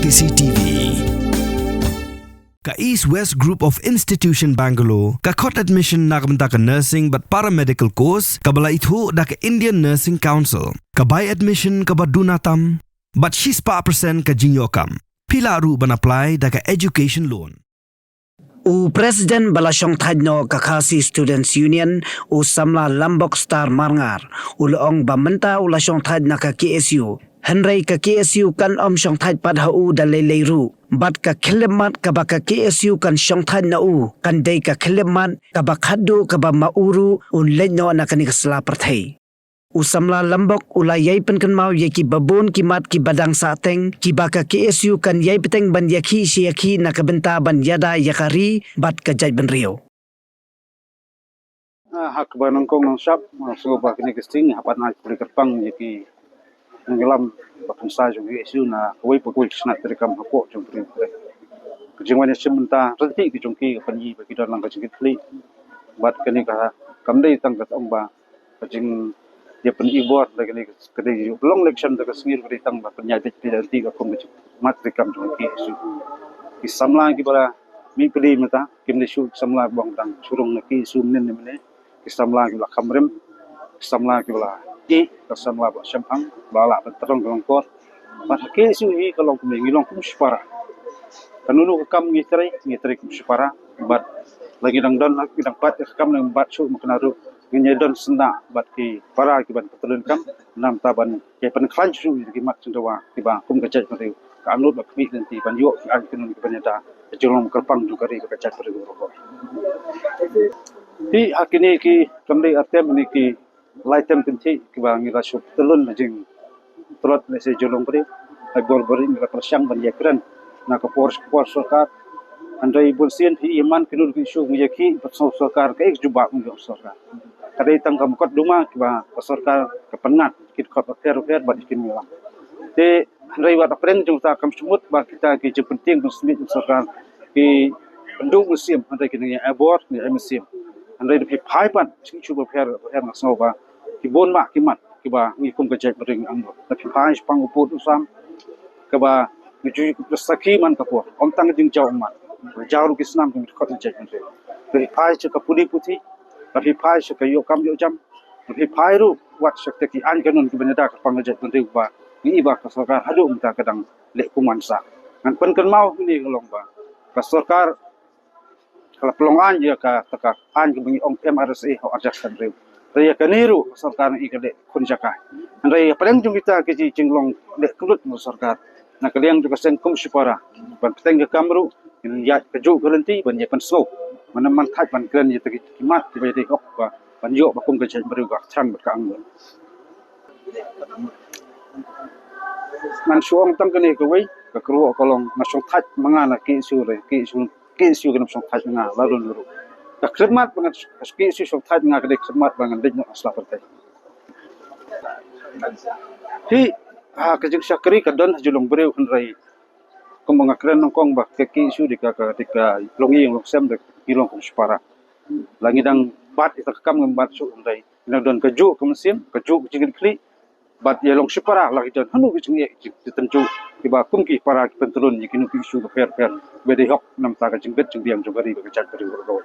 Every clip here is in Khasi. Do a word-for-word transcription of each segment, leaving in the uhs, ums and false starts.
C T V. Ka East West Group of Institution Bangalore ka khot admission na ka bynta ka nursing bad paramedical course kaba la ithuh da ka Indian Nursing Council. Ka bai admission kaba duna tam bad shispah percent ka jingïoh kam. Phi lah ruh ban apply da ka education loan. U President ba la shongthait noh ka Khasi Students Union, u samla Lambok Star Marngar, u la ong ba mynta u la shongthait na ka K S U. Hynrei ka K S U kan ym shongthait pat ha u da lei lei ruh. Bad ka khyllipmat kaba ka K S U kan shongthait na u kan dei ka khyllipmat kaba khatduh kaba ma u ruh un leit noh na kane ka sla pyrthei. U samla Lambok u la ïai pynkynmaw ïa ki babun ki mat kiba dang sahteng kiba ka K S U kan ïai bteng ban ïakhih shi ïakhih na ka bynta ban ïada ïa ka ri bad ka jaitbynriew. Ah, ha kaba nyngkong nyngshap, ah, sngewbha kine ki sting hap ban ai pule kyrpang ïa ki nongïalam ba kham sa jong ki K S U na kawei pa kawei ka shnat treikam hapoh jong ka ri. Ka jingwan ïashim bynta ryntih ki jong ki ka pynïaid ba ki don lang ka jingkitkhlieh. Bad kane ka kam dei tang ka ong ba ka jingïapyni bor da kane ka dei long election da ka sngi ka dei tang ba pynïaid beit pynïaid ryntih ka kum ka jingmat treikam jong ki K S U. Ki samla kiba la mih pli mynta kim dei shuh ki samla ba ong dang shu rung na K S U mynne mynne. Ki samla kiba la kham rim, ki samla kiba la ïeh, ki samla ba shemphang, ba lah ban tyrong ka longkor. Bad ha K S U hi ka long kumne, ngi long kum shipara. Kano kano ka kam ngi trei, ngi trei kum shipara. Bad la ngi dang don, ngi dang bat ka kam ngi bat shuh, ma kane ruh ngin ïa don syndah bad ki para kiban pyntylun kam, namar ta ban ïa pynkhlaiñ shuh ïa ki mat jingdawa kiba kum ka jaitbynriew ka angnud ba khmih lynti ban ïoh ki aiñ ki nun kiban ïada ka jinglong kyrpang jong ka ri bad ka jaitbynriew baroh. Te ha kine ki kam dei ar term, kine ki lai term kynthih kiba ngi la shu pyntylun na jingtlot lehse jinglong briew. Ai bor bor ngi la pyrshang ban ïakren na ka por por sorkar. Hynrei bun sien phi ïa man ki nun ki issue ngi ïakhih pat sngewbha sorkar, kaei ka jubab ngi ïoh sorkar. Ka dei tang ka mukotduma kiba ka sorkar ka pynngat ki dkhot bapher bapher bad ki nongïalam. Te hynrei wat hapdeng jong kata kam shu mut ba kita ki jingpyntieng pynsmit jong sorkar ki pynduh mynsiem, hynrei ki nang ïa bor, nang ïa mynsiem. Hynrei da phi phai pat shu shu bapher bapher nga sngew ba ki bun bah ki mat kiba ngi kum ka jaitbynriew ngi angnud. Da phi phai shaphang u pud u sam kaba ngi ju sakhi man ka por, ym tang ka jingjaw ummat, jaw ruh ki snam ki dkhot ka jaitbynriew. Da phi phai sha ka pule puthi, da phi phai sha ka ïoh kam ïoh jam, da phi phai ruh wat sha kita ki aiñ kanun kiban ïada kyrpang ka jaitbynriew ba ngi i ba ka sorkar haduh mynta ka dang leh kumne sa. Ngan pynkynmaw kine ka long ba ka sorkar ka la pynlong aiñ ïa kata ka aiñ kaba ngi ong M R S A ha u arhajar san hynriew. Te ïa kane ruh ka sorkar ngi ka leh khun jaka. Hynrei hapdeng jong kita ki jinglong leh khyndiat na sorkar, na ka liang jong ka seng kum shipara ban bteng ka kam ruh ngin ïaid kajuh ka lynti ban ïa pynsngew. Mynta mynta ban kren ïa kita ki mat kiba ïadei hok ba ban ïoh ba kum ka jaitbynriew ka thrang bad ka angnud. Ngan shu ong tang kane kawei, ka kyrwoh ka long nga shongthait ma nga na K S U re, K S U, K S U kan ym shongthait ma nga la ruh ruh. Ka khyrmat ba ngan K S U shongthait ma nga ka dei khyrmat ba ngan leit noh sla pyrthei. Hi ha ka jingshakri ka don ha jinglong briew, hynrei kumba nga kren nyngkong ba ka K S U dei ka, ka dei ka long ïing long sem, dei ka long kum shipara. La ngi dang bat ïa ka kam ngam bat shuh, hynrei ngi dang don kajuh ka mynsiem, kajuh ka jingkitkhlieh. Bad ïa long shipara la ki don hano ki jingeh ki tynjuh kiba kum ki para ki pyntylun ïa kino ki issue bapher bapher ba dei hok namar ka jingbit jingbiang jong ka ri bad ka jaitbynriew baroh.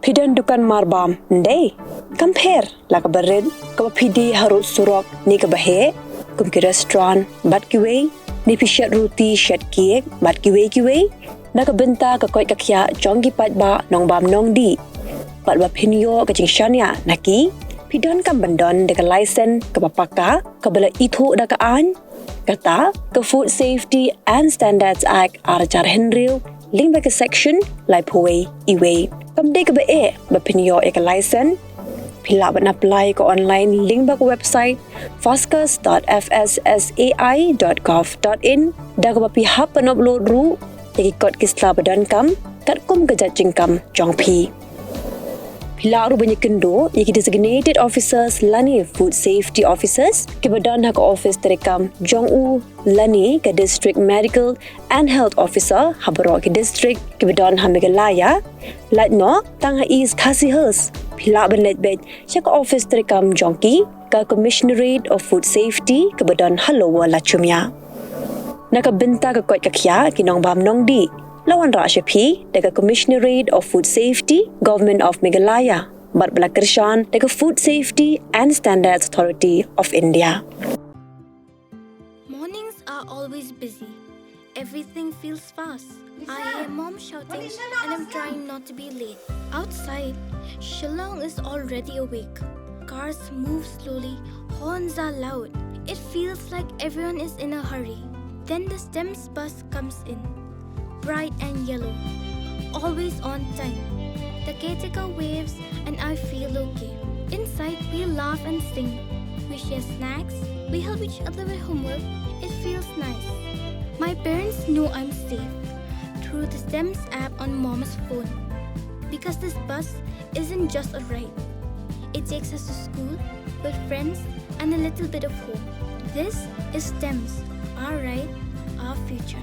Phi don dukan marbam, ndei? Kam pher la kaba rit, kaba phi die harud surok ne kaba heh, kum ki restaurant bad kiwei, ne phi shet ruti shet cake bad kiwei kiwei. Na ka bynta ka koit ka khiah jong ki paidbah nongbam nongdih, bad ba phin ïoh ka jingshaniah na ki, phi donkam ban don da ka license kaba paka kaba la ithuh da ka aiñ, kata ka Food Safety and Standards Act arhajar hynriew lyngba ka section laiphew wei, iwei. Kam dei kaba eh ba phin ïoh ïa ka license. Phi lah ban apply ka online lyngba ka website foscus dot F S S A I dot gov dot in, da kaba phi hap ban upload ruh ïa ki kot ki sla ba donkam katkum ka jait jingkam jong phi. Phi lah ruh ban ïakynduh ïa ki designated officers lane food safety officers kiba don ha ka office treikam jong u lane ka district medical and health officer ha baroh ki district kiba don ha Meghalaya. Lait noh tang ha East Khasi Hills, phi lah ban leit beit sha ka office treikam jong ki, ka Commissionerate of Food Safety kaba don ha Lower Lachumia. Na ka bynta ka koit ka khiah ki nongbam nongdih, la wanrah sha phi da ka Commissionerate of Food Safety, Government of Meghalaya, bad ba la kyrshan da ka Food Safety and Standards Authority of India. Mornings are always busy. Everything feels fast. I hear mom shouting and I'm trying not to be late. Outside, Shillong is already awake. Cars move slowly, horns are loud. It feels like everyone is in a hurry. Then the STEMS bus comes in. Bright and yellow. Always on time. The caretaker waves and I feel okay. Inside, we laugh and sing. We share snacks. We help each other with homework. It feels nice. My parents know I'm safe through the STEMS app on mom's phone. Because this bus isn't just a ride, it takes us to school, with friends, and a little bit of home. This is STEMS, our ride, our future.